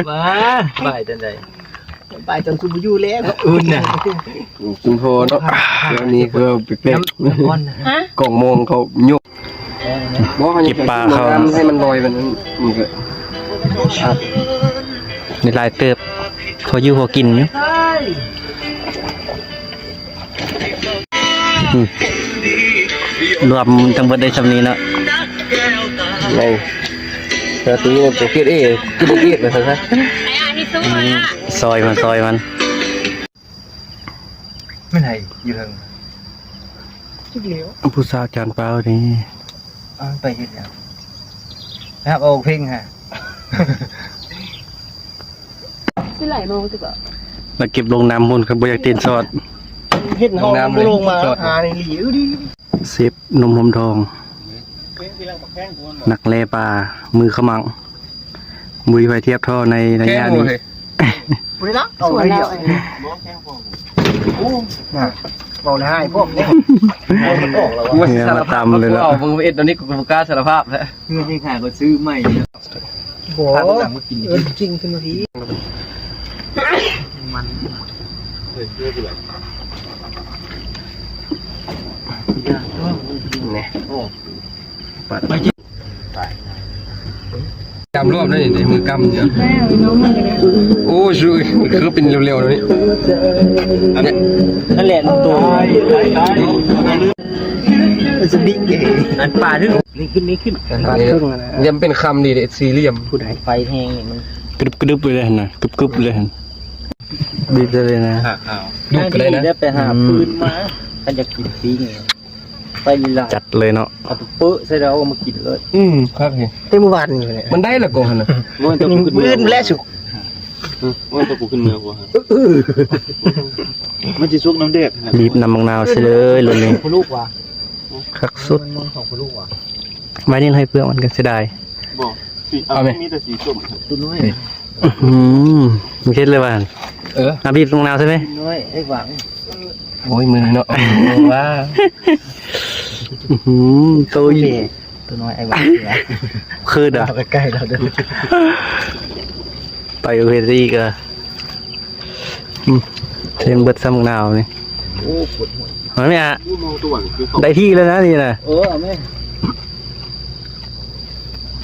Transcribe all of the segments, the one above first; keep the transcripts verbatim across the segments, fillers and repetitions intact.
มาบ่ายจังได๋ บ่ายจนกูบ่อยู่แล้ว อุ่นน่ะ คุณพ่อเนาะ แล้วนี่คือไปเป็น น้ำน้ำร้อนน่ะ ฮะ กล่องมองเขายก บ่ให้ เก็บปลาเขา ให้มันลอยไปนั่น มันก็ อ่ะ ในหลายเติบ พออยู่พอกินอยู่ อืม รวมทั้งเบิดได้ส่ำนี้เนาะ ไง แต่ตัวนี้มันตัวเกรดเอ เกรดเอเลยนะ อืม ซอยมัน ซอยมัน ไม่ไหนอยู่เทิง ผู้สาวจานเปล่านี่ เอาไปเฮ็ดหยัง ครับ เอาเพลงฮะ สิไหลมองติบ่ แล้วเก็บลงน้ำพุ่น คันบ่อยากตีนสอด เฮ็ดห้อง ลงน้ำเลย บ่ลงมา สอด หาในหลี เออ ดี เซฟหนุ่มหอมทอง นักแล่ปลา มือขมัง บุยไฟเทียบท่อในระยะนี้ แกงหมูเฮ้ย บ่ได้ละ เอาไว้เดียว โอ้ น่ะ เว้าแล้วให้พวกนี้ เนี่ย มาตำเลยละ เอา มึงเอ็ด ตอนนี้กูบ่กล้าสารภาพแล้ว เพื่อให้ขายก็ซื้อใหม่ บ่ พาลูกหลานมากิน เออ กินขึ้นมาที มัน เนี่ย โอ้ ปัด กำรอบนั่นนี่ มือกำเนี่ย โอ้ย มันคือเป็นเร็วๆ แล้วนี่ เนี่ย นั่นแหละตัว มันจะบิ๊กเอง อันปลาที่ นี่ขึ้น นี่ขึ้น อันนี้ ยังเป็นคำดีเด้ สี่เหลี่ยม ผู้ใด ไฟแห้งนี่มัน กรึบกรึบเลยนะ กรึบกรึบเลย บีบได้เลยนะ ดูดก็ได้นะ ได้ไปหา อืม ปืนมา ถ้าอยากกินปิ้ง ไปลีลา จัดเลยเนาะ เอาไปเปอะใส่แล้วเอามากินเลย อืม ครับเห็น แต่เมื่อวานนี่แหละ มันได้ละก่อนนะ มันจะกูขึ้นเมือง มื้ออื่นแล้วสุก มันจะกูขึ้นเมืองกูฮะ เออ มันจะสุกน้ำแดดขนาด บีบน้ำมะนาวใส่เลย รุ่นนี้ พะลูกว่ะ คักสุด มันมองของพะลูกว่ะ ไว้นี่ให้เปลือกมันก็เสียดาย บอก สี เอาไหม มีแต่สีส้มครับ ตัวน้อย อืม มันเช็ดเลยว่ะ เออ อ่ะ บีบมะนาวใช่ไหม ตัวน้อย ไอ้หวัง โอ้ย มือเนาะ ว่า อื้อหือ โตอีก ตัวน้อยไอ้หวัง คือเด้อ เอาไปใกล้เราเด้อ ไปเวทีก็ อืม เส้นเบิดซ้ำหนาวนี่ โอ้ ปวดหัว เอาไหมฮะ อู้ มองตัวหวังคือ ได้ที่แล้วนะนี่นะ เออ เอาไหม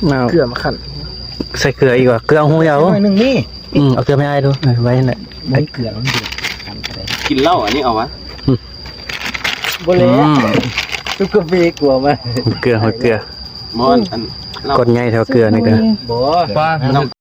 เอา เกลือมาขัน ใส่เกลืออีกว่ะ เกลือเอาหัวยาว หน่อยหนึ่งนี่ อืม เอาเกลือไม่อายดู เออ ไว้นั่นแหละ บ่มีเกลือมันเดือด กินเหล้าอันนี้เอาวะ อืม บ่แล้ว อืม ตุ๊กกาแฟกลัวมา เกลือ เอาเกลือ บ่ อัน เหล้า ก้อนใหญ่เท่าเกลือนี่ก็ บ่ ป้า น้อง